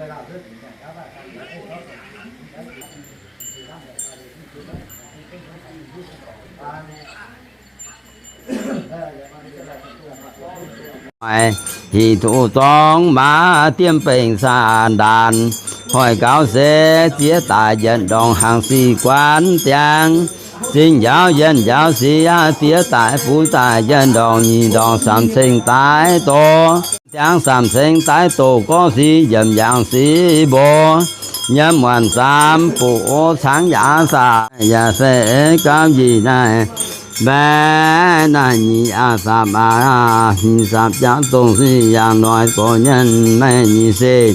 Hih duqv zorngv maav diemv bengh saah ndaanx, hoic gaux se ziex daaih yietc ndorngx hnaangx sic guan ziangx. Zinh njaaux yietc njaaux sic aqv, ziex daaih buv daaih yietc ndorngx nyic ndorngx samx ceng daaih doz. Ziangx samx ceng daaih doz gorngv sic yiemc yangh sic mbo. Nyiemv muonc zaamv buoz cangv yaac saah, yaac se gauv njiec naaiv. Mbaeqv naaiv nyic aqv, sapv aqv, nyic sapv jaav dongh sic yangh noic gorx nyienh maiv nyic sic.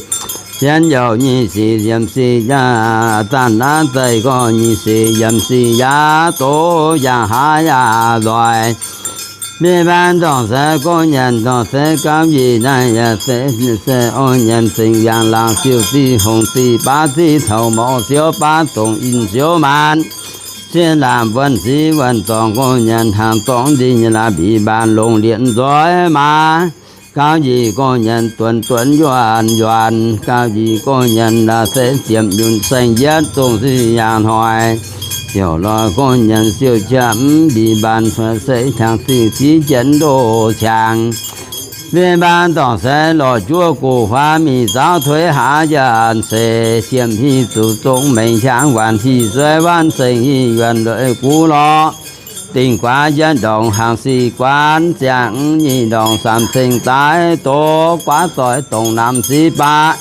Sienx youc nyic sic yiemc sic jaav, zanc naaiv zeih gorx nyic sic yiemc sic yaav doz yangh haav yaac nzoih. Mienh mbaanh dorngc se gorngv nyanc dorngc se gauv njiec naaiv yaac se, se orv nyanc cingx yangh laangc siouc ziqc hongc ziqc baav ziqc taux mouc siouv baav dongc in siouv maanc. Cien laamc wuonh sic wuonh dorngc gorngv nyanc hnaangx dorngc ndin nyei laaix mbic mbaanh longc lietc nzoih maaz. Gauv njiec gorngv nyanc duonx duonx yuonh yuonh, gauv njiec gorngv nyanc laaix se ziepc nyunc saeng yietv dongh sic yangh hnoi. Ziouc lorz gorngv nyanc siouc qiex mv mbic mbaanh se qangx ziqc ziqv jienv ndoh qangx. Mienh mbaanh dorngc se lorz juov gox huaav mingh zaauv tuix haav yaac seix, siemv hiv zuqc zong mengh hiaangx waanc hiv zueiz waanc zengc hiv yuonh lueic guv lorz. Dingc guaax yietc ndorngx hnaangx sic guan ziangx, nyic ndorngx samx ceng daaih doz guaav doix dongh namx sic baqv.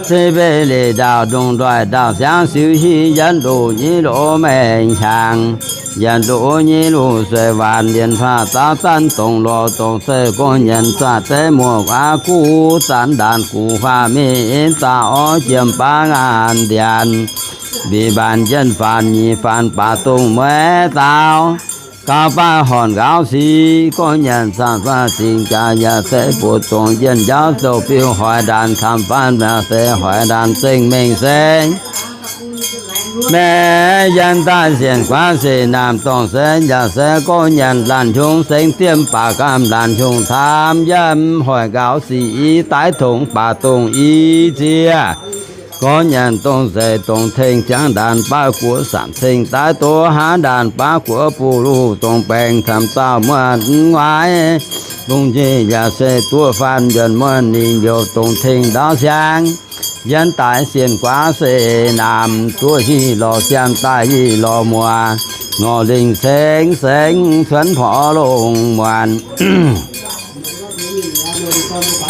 Se mbeih leiz ndaauh ndongc ndoih ndaauh siangv siou hiv yietv loz nyiv loz mengh hiaangx, yietc loz nyiv loz sueih waanc lienc faah zaauv zanv dongc lorz dongc se gorngv nyanc zaah deix muoc aqv guv zanc ndaanx guv huaav mingh zaah orv jiem baav ngaanc ndianx. Mbic mbaanh jienv faanx nyic faanx baac dongh mueiz zaaux. Gauh baav horn nqaaux sic gorngv nyanc camv faanv zingh jaax yaac se buoz dongh njien njaaux zouv biuv hoic ndaanx camv faanv yaac se hoic ndaanx zengh mengh seng. Maiv yienx daaih sienx guaav sic naamh dorngh se yaac se gorngv nyanc laanh hiungv sengx diemv baac gamh laanh hiungv camv yiem hoic nqaaux sic i daaih tongx baac dongh i ziex. Gorngv nyanc dongh zeiz dongh tengx ziangx ndaanx baav guoqv samx ceng daaih doz haav ndaanx baav guoqv buv luv dongh baengx camv dauh muonh nguaaiv. Lungh njiec yaac se duqv faanh yuonh muonh ninh youc dongh tengx ndaauv siang. Yienx daaih sienx guaav se naamh duqv hiv lorz siang daaih hiv lorz muoz. Ngorc lingh ceng sengx cuonv porv longh muonc.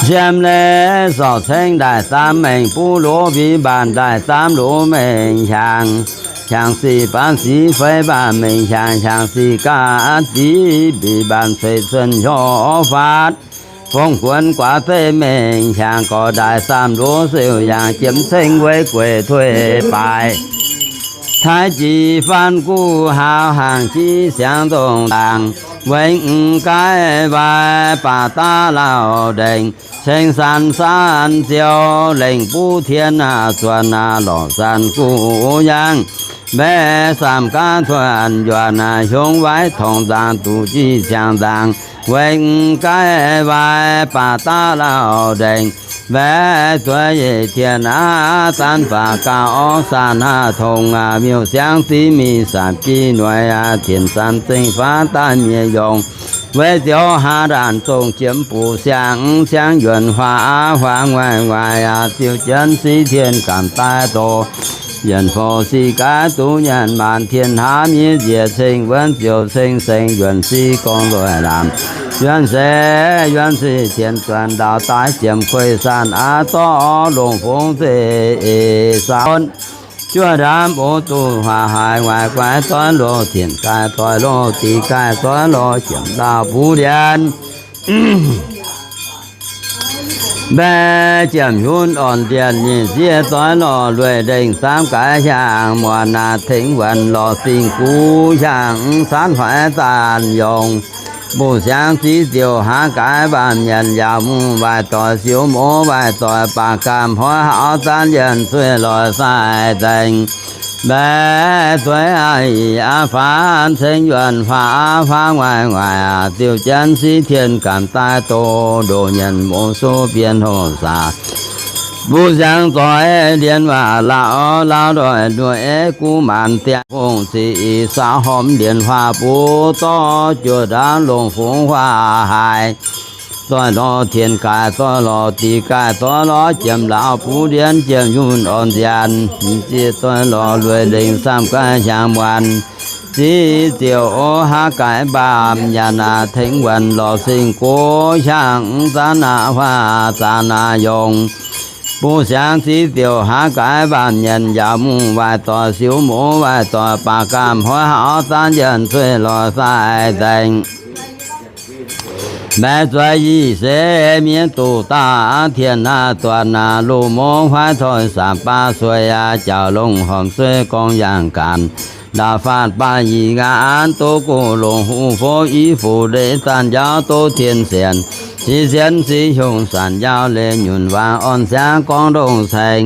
Siemv leiz sorc ceng ndaaih zaamv mengh buv loz mbic mbaanh ndaaih zaamv loz mengh hiaangx. Hiaangx sic baav sic feix mbaanh mengh hiaangx, hiaangx sic gaav ziqc mbic mbaanh feix cuotv hnyouv faatv. Fongx guonx guaax zeiv mengh hiaangx gorx ndaaih zaamv loz siouc yangh jiemx ceng weic gueic tuix baaic. Taaix jiex faanv guv haaux hnaangx jiv siangx ndongh ndaangc, wengx m'gaaix waaic baac daav lauh ndengc, ceng san san ziouc lengc buv tien aac zuonx aac lorqc san guv yangh. Mbaeqv samh gaav tuonh yuonc aac hiongx waaic tongx nzaangc duqv jiv ciangx nzaangc, wengx m'gaaix waaic baac daav lauh ndengc. Mbaeqv zueiz yietc tien aav zanv faaux gauh orv san aav tongx aac miuc siangv ziv mingh samc jiv noic aac tien san zengh faanv daaih mienh yongc. Weic ziouc haav ndaanx zongh jiemx buc siang siangv yuonc huaax huaax nguaaic nguaaic aac ziouc jienv siv tien gamh daaih doz. Yienc fouc sic gaax duqv nyanc maanc tien hnamv nyei njiec ceng wuonv ziouc ceng sengx yuonc sic gorngv nzoih lamh. Yuonv seix yuonv sic tien zuonc ndau daaih ziemx kuei san aav zorqv longc fongx zeiv eix saau. Juov ndaamv ox duqv huaax haaix waaic guaix doiv loz tien gaaih doiv loz diqc gaaih doiv loz jiemx ndau buv ndien. Mbaeqv jiemx hunv orn ndien nyic zieqv doiv lorh lueic ndengh samv gaaix hiaangx muonc naaic tengx wuonc lorh singx guv hiaangx mv caanv hoic zaanc yongc. Mbuo siangx ziv ziouc haav gaaix mbaamh nyanc yaauc mungh waaic doic siou moz waaic doic baac gaamh hnoi hauv zaanv yienh zueih loic sai zengc. Mbaeqv zueiz a'ih aav faanv ceng yuonc huaax aav faanv waaic waaic aac ziouc jienv siv tien gamh daaih doz ndoh nyanc moz suv bien hoc saac. Mbuo siangx zoih ndien waac lauh, lauh ndoih ndueic guv maanc diangx, hungh ziqc ih saauv hormx ndien huaax buv, zorqv juoz ndaauv longc fungx huaax haaix. Doix lorz tien gaaix, doix lorz diqc gaaix, doix lorz jiem laauv buv ndien jiem yunh orn nziaanx, ziex doix lorz lueic lengc samh gaaix hiaangx muonc. Ziqc ziouc ov haav gaaix mbaamh nyanc aac tengx wuonh lorz seng gox hiaangx zaav naaic huaax zaav naaic yongc. Bun siangx ziqc ziouc haav gaaix mbaamh nyanc njaaux mungh waaic doic siou mouz waaic doic baac gaamh hnoi hauv zaanv yienh cuei lorz sai nzengc. Mbaeqc zueiz yie seix mienh duqv daaih tien naaiv duqv naaiv loz mouv huaav toi samx baav sueih aqv, jaux longc hormc sueih gorngv yangh gaanc. Ndaauv faatv baav yie ngaanv doz gox longc huv fouv i fuqv ndeic zanc njaaux doz tien sienx, sic sienx sic hiongx sanc njaaux leiz nyunc waangc orn siangv gorngv ndongh ceng.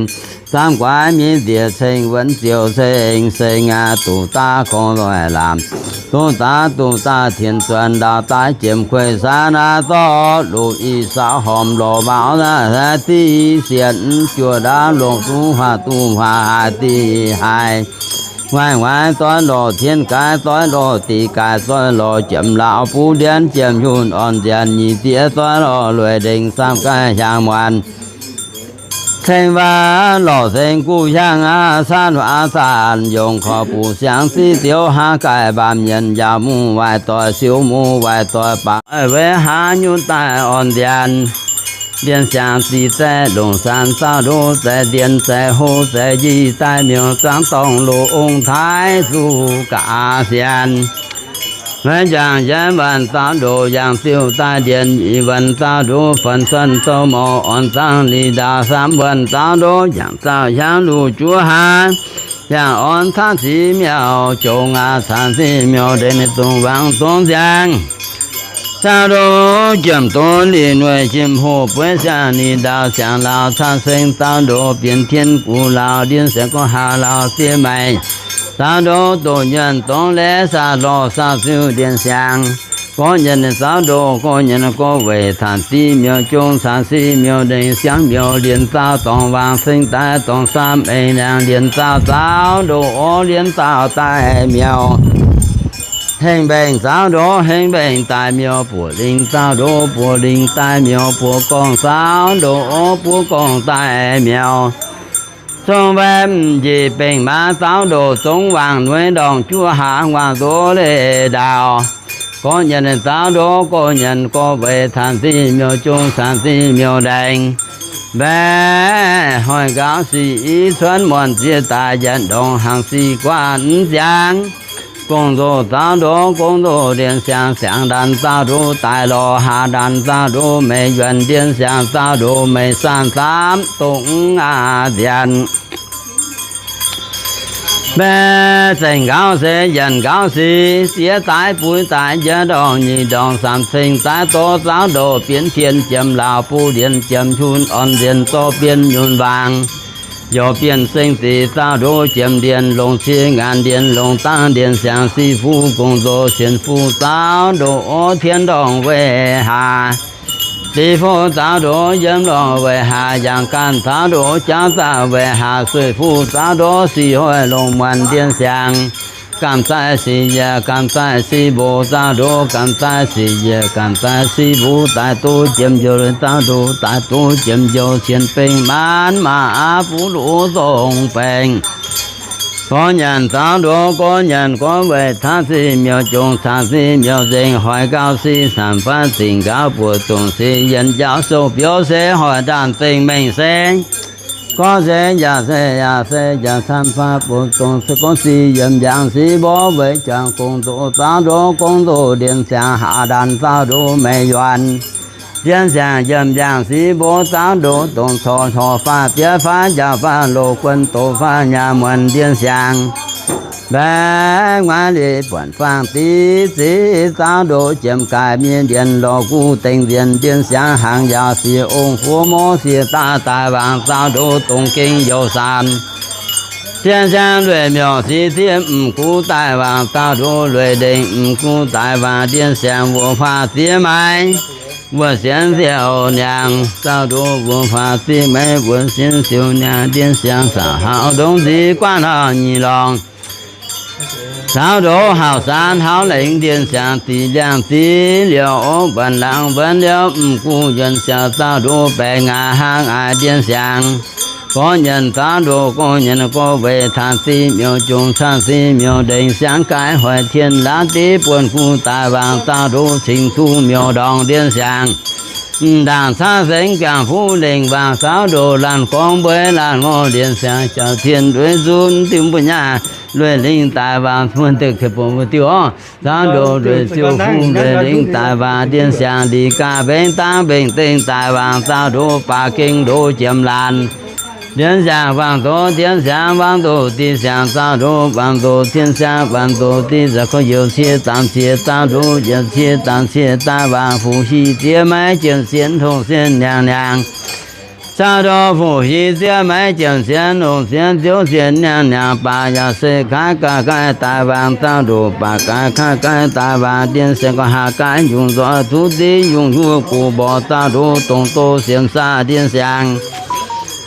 Zaamv guaix mienh nziex ceng wuonx ziouc ceng ceng aqv, duqv daaih gorngv nzoih lamz, duqv daaih duqv daaih tien zuonx ndaauv daaih jiem kueih saav naaiv zorqv loz ih saauv hormc lorz mbaaux naaiv div sienx juoz ndaauv longc duqv huaax duqv huaax haaix div haaix. Nguaaic nguaaic doiv lorz tien gaaix, doiv lorz diqc gaaix, doiv lorz jiem laauv buv ndien jiem yunh orn nziaanx, nyic ziex doiv lorz lueic lengc samh gaaix hiaangx muonc. Ceng waac lorz ceng guv hiaangx aqv, caanv waac zanc yongc korv buc siangx ziqc ziouc haav gaaix mbaamh nyanc njaaux mungh waaic doic siou mouz waaic doic baac weic haav nyutc daaih orn nziaanx. Ndien siangx ziqc zaeqv longc saanx zaauv ndoqv zaeqv ndien zaeqv hlo zaeqv njiec daaih miuc zaangv dorngh loz ong taaix zuqc gaax sienx. Maiv jangx yietv wuonh zaauv ndoqv yangh ziuh daaih ndien, nyic wuonh zaauv ndoqv fan cuotv zouv morc orn zaangv li ndaauv, saamv wuonh zaauv ndoqv yangh zaauh hiaangv luv juov haav, yangh orn caangv sic miuc jongx aqv, caangv sic miuc ndeic zungv wangc zungv nziaangx. Zaauv ndoqv jiem doz lic nueic jiem hoc bueiv siang-ni ndaauv siang-laauh caangv seng zaauv ndoqv bienx tien gux laauh ndien siang gorngv haaix laauh siev maengx. Zaauv ndoqv doqc nyuonh dongh laeqv saah lorh saah siu ndien siang. Gorngv nyuonh zaauv ndoqv gorngv nyuonh gorngv weic caangv sic miuc jongx caangv sic miuc ndeic siangv miuc ndien zaauv dorngc wangc ceng daaih dorngc saamv eix ndiangx ndien zaauv, zaauv ndoqv orv ndien zaauv daaih miuc. Hengx mbaengc zaauv ndoqv hengx mbaengc daaih miuc, buoqc lingh zaauv ndoqv buoqc lingh daaih miuc, buoqc gorngv zaauv ndoqv orv buoqc gorngv daaih miuc. Zong mbaeqc m'njiec bengc maac zaauv ndoqv zongx wangc nueiv ndorngc juov haax nguaaz ndoqv leiz ndaauh. Gorngv nyanc zaauv ndoqv gorngv nyanc gorngv weic caangv sic miuc jongx caangv sic miuc ndaengx. Mbaeqc hoic nqaaux sic i cuotv muonc ziex daaih nyanc ndongc hnaangx sic guaav m'ziangx. Gong-nzoh zaauv ndoqv gong-nzoh ndien siang, siang-ndanc zaauv ndoqv daaih lorh, haaz-ndanc zaauv ndoqv meih yuonc ndien siang, zaauv ndoqv meih saanh zaamv dongh aav nziaanc. Mbaeqc zengc nqaaux se yienc nqaaux sic, ziex daaih buix daaih njiec ndorngc nyic ndorngc samc ceng daaih dorh zaauv ndoqv bienx tien jiem laauh buv ndien jiem hiunh orn nzienx zorqv bienh nyunc waangc. Youc bienh seng zic zaauv ndoqv jiem ndien longc cie ngaanc ndien longc dangv ndien siang sic fuqv gong-nzoh sienx fuqv zaauv ndoqv orv tien ndorngc weih haac. Zic fuqv zaauv ndoqv yiem lorngh weih haac, yangh ganh zaauv ndoqv jaav zaauh weih haac, sueih fuqv zaauv ndoqv sic hoic longc muonc ndien siang. Gamh zaih sic yiec, gamh zaih sic mboc zaauv ndoqv, gamh zaih sic yiec, gamh zaih sic mbuv daaih duqv jiem njoux zaauv ndoqv, daaih duqv jiem njoux sienx bengc maanv maaz buv luv zong bengc. Gorngv nyanc zaauv ndoqv gorngv nyanc gorngv weic caangv sic miuc jongx caangv sic miuc nzengc, hoic nqaaux sic camv faatv zingc nqaaux buoz dongc sic yienc njaaux sou biouv se hoic ndaanh zengc mengh se gorngv se yaac se yaac se yaac camv faatv buoz dongc se gorngv sic yiemc njang sic mborqv weic juangc gong-nzoh zaauv ndoqv gong-nzoh ndien siang, haaz-ndanc zaauv ndoqv meih yuonc ndien siang, yiemc njang sic mborqv zaauv ndoqv dongc corc corc faatv diev faatv njaaux faatv loz guon doz faatv nyaah muonc ndien siang. Mbaeqc nguaaiv lic buonc faang div ziv zaauv ndoqv jiem gaaix mienh ndien lorz guv dengh nzienx ndien siang, hnaangx njaaux sic ong-fuoqv mov siec daaih daaih wangc zaauv ndoqv dongh gengh youh saanx. Dien siang lueic miuc sic ziev m'gux daaih wangc zaauv ndoqv lueic ndengc m'gux daaih wangc ndien siang wuoqc huaah ziex maaiz. wuov sienx siou niangh, zaauh ndoqv wuov faatv ziqv maiv wuov sienx siou niangh, ndiev siang saah haux ndongc ziqv guanh hnoi nyic lorngh. Zaauh ndoqv haux saanv haux lengc ndiev siang, ziqc liangh ziqv liouh ov, mbuonx laangz mbuonx liouh, mv guv yuonh siou, zaauh ndoqv baengh aax hnangv aax ndiev siang. Gorngv nyienc zaauh ndoqv gorngv nyienc gorngv weic taaix sic miuc jongc, caqv sic miuc ndengc, siangx gaih hoic tien laatv div buonv guv daaih waangc, zaauh ndoqv cingx duqv miuc ndorngx ndiev siang. Mv ndaangc caqv sengx gaengh fuqv lengc waangc, zaauh ndoqv laanh gorngv mbueiz laanh ngorc ndiev siang, jauv tien ndueiv zunv diuv mbuo nyaah lueic lingh daaih waangc, mbuo deix tengx bun mbuo diuv orv. Zaauh ndoqv lueic ziuh fuqv lueic lingh daaih waangc ndiev siang, liqc gaax mbengx dangv mbengx dengh daaih waangc, zaauh ndoqv baac gengh ndoqv jiem laanh ndiev siang, waangc ndoqv ndiev siang, waangc ndoqv div siang, zaauh ndoqv waangc ndoqv tien siang, waangc ndoqv div siang, gorngv youc cie zaamc cie, zaauh ndoqv youc cie zaamc cie daaih waangc, fu-hic ziex maiv jiem sienx, hongh sienx niangh niangh. Zaauh ndoqv fu-hic ziex maiv jiem sienx, hongh sienx ziouv sienx niangh niangh, baac yaac se kaav gaax gaax daaih waangc, zaauh ndoqv baac gaax kaav gaax daaih waangc ndiev siang, gorngv haaix gaax yungz nzoih tuv div yungz huv guv mborqc, zaauh ndoqv dongh doz siemx saah ndiev siang.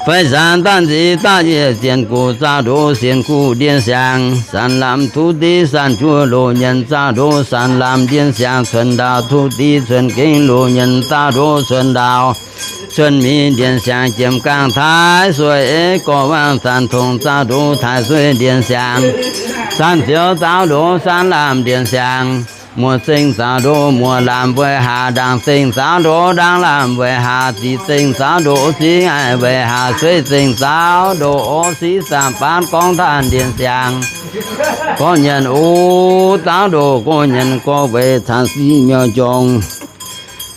Fai zanc daaih nzic daaih yietc zienx guv, zaauh ndoqv sienx guv ndiev siang. Sanx lamh tuv div sanx juov loz nyienc, zaauh ndoqv sanx lamh ndiev siang. Cuonx ndaauh tuv div cuonx gengh loz nyienc, zaauh ndoqv cuonx ndaauh cuonx mingh ndiev siang. Jiem gaangh taaix sueih gorx waangc zanc tongx, zaauh ndoqv taaix sueih ndiev siang. Zanc ziouv zaauh ndoqv sanx lamh ndiev siang. Muoz-zengh zaauh ndoqv muoz-lamh weic haac, ndaangc-zengh zaauh ndoqv ndaangh-lamh weic haac, ziqc-zengh zaauh ndoqv ziqc ngaih weic haac, sueiv zengh zaauh ndoqv siqv zaamc baanv gorngv daanh ndiev siang. Gorngv nyienc uv zaauh ndoqv gorngv nyienc gorx weic caqv sic miuc jongc.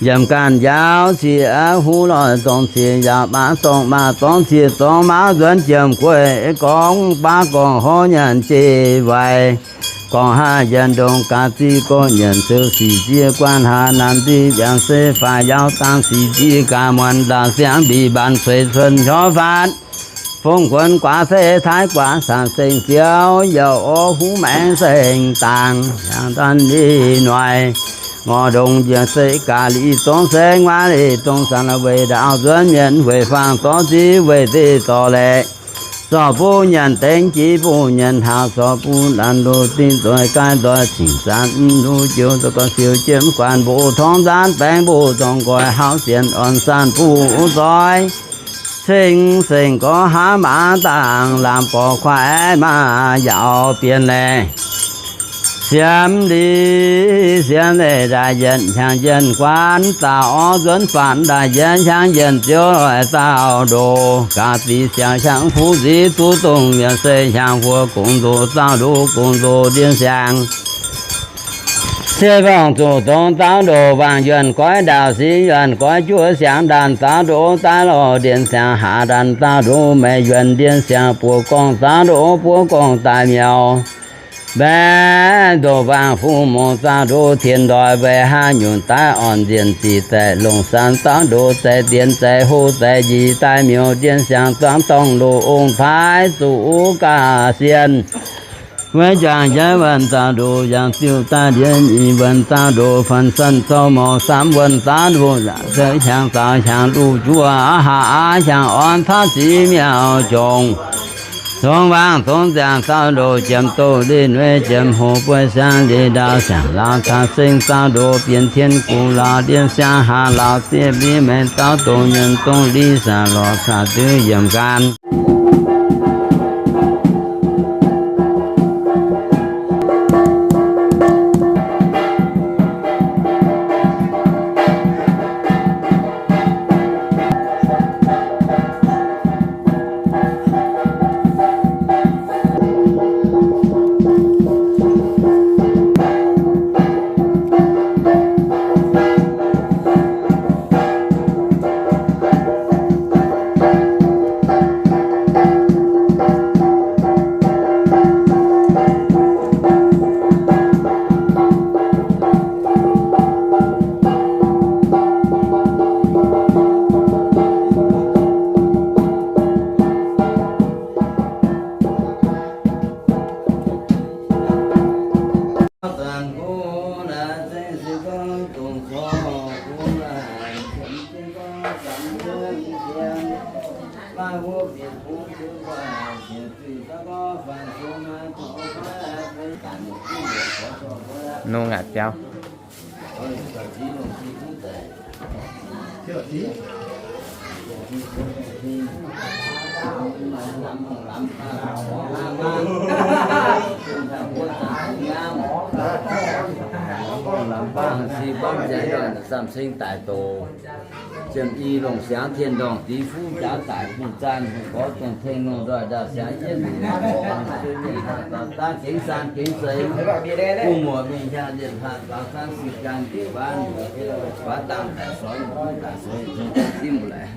Yiem ganh njaaux cie huv loic zorngv cie yaauc baav zorngv maac zorngv cie zorngv maac nzuonx jiem gueiv gorngv baav gorngv hov nyanc jeiv waaic. Gorngv haav yienh ndongc gaax ziqv gorngv nyienc ziouc sic ziex guanh haav namx diqv yaac se faaux yaauv dangh sic ziex gaax muonc ndau siangx mbic mbaanx cueix cuonx nqorngv faatv. Fongv guonx guaax se taaix guaax caqv sengx ziouv youc orv huv maengx sengx dangh yangh daan li noic. Ngorc ndongc njiec se gaax li zongv se nguaaiv li zongh sanx weic ndaauv nzuonx mienh weic faang zorv ziv weic zeiv zorc laeqc. Zorc buv nyanc dengv jiex buv nyanc haaix zorc buv laanh loz dinh nzoih gaaiv nzoih cingx zanc mv luv joux zoux gauh siou jiem guanh mbuo torngv nzaanv baengx mbuo zorngh nqoi hauv sienx orn sanv buv zoih. Ceng sengx gorx haav maaz dangh lamz gorx kuaaiv maaz yaauc bienh laeh. Siemx li siemx leiz ndaaih yienh hnyangx yienh guaanv, daaih orv nzuonx faatv ndaaih yienh hnyangx yienh ziouv loic zaauh ndoqv gaax ziqc siangx hnyangx fuqv nziv duqv dongh yaac se hnyangx huox gongx nzoqc zaauh ndoqv gongx nzoqc ndiev siangx. Cie borngh zuqc dongh zaauh ndoqv waangc yuonh goiv ndaauh sic yuonh goiv juov siangx ndaanh zaauh ndoqv daaih lorh ndiev siangx haax ndaanh zaauh ndoqv meih yuonh ndiev siangx buoz gorngv zaauh ndoqv buov gorngv daaih miaux. Mbaeqc ndoqv waangc fuqv mongh zaauh ndoqv tien ndoih weic haav nyunc daaih orn nzienh zic zaeqv longc sanx zaauh ndoqv zaeqv dien zaeqv hov zaeqv njiec daaih miaux ndiev siangx zuangx dorngh loz ong taaix zuqc gaax sienh. Weic jangx jaiv wuonh zaauh ndoqv yangh ziuh daaih ndiev nyic wuonh zaauh ndoqv fan sanv zouv mouc samv wuonh zaauh ndoqv yaac se hnyangx zaauh hnyangx luv juov haav hnyangx orn caqv sic miaux jongc. Zongx waangc zongx nziangx zaauh ndoqv jiem doz li nueiv jiem hoc bueix siangx li ndaauh siangx laauh caqv seng zaauh ndoqv bienh tien guv laauh ndiev siangx haax laauh zieqv li meix zaauh dongh nyienx dongh li saax lorz saax diuv yiemc gan. Nungh aqc biauv. Lamh baav si buangv ziangx ndoih, samh cing daic doqc. Ziemx i longc siangx tien ndorngh div fuqv jaax daic bun zaanh, gorx dongh tengx lungh nzoih ndau siangx jienv, zuiz mienh hatc zaux zaangv gengx san gengx zeiz, bun muoc mienh hiaang lienh hatc zaux zaangv sic gan bieqc mbaanv, baav dangh daic soix, daic soix, dimv laaic.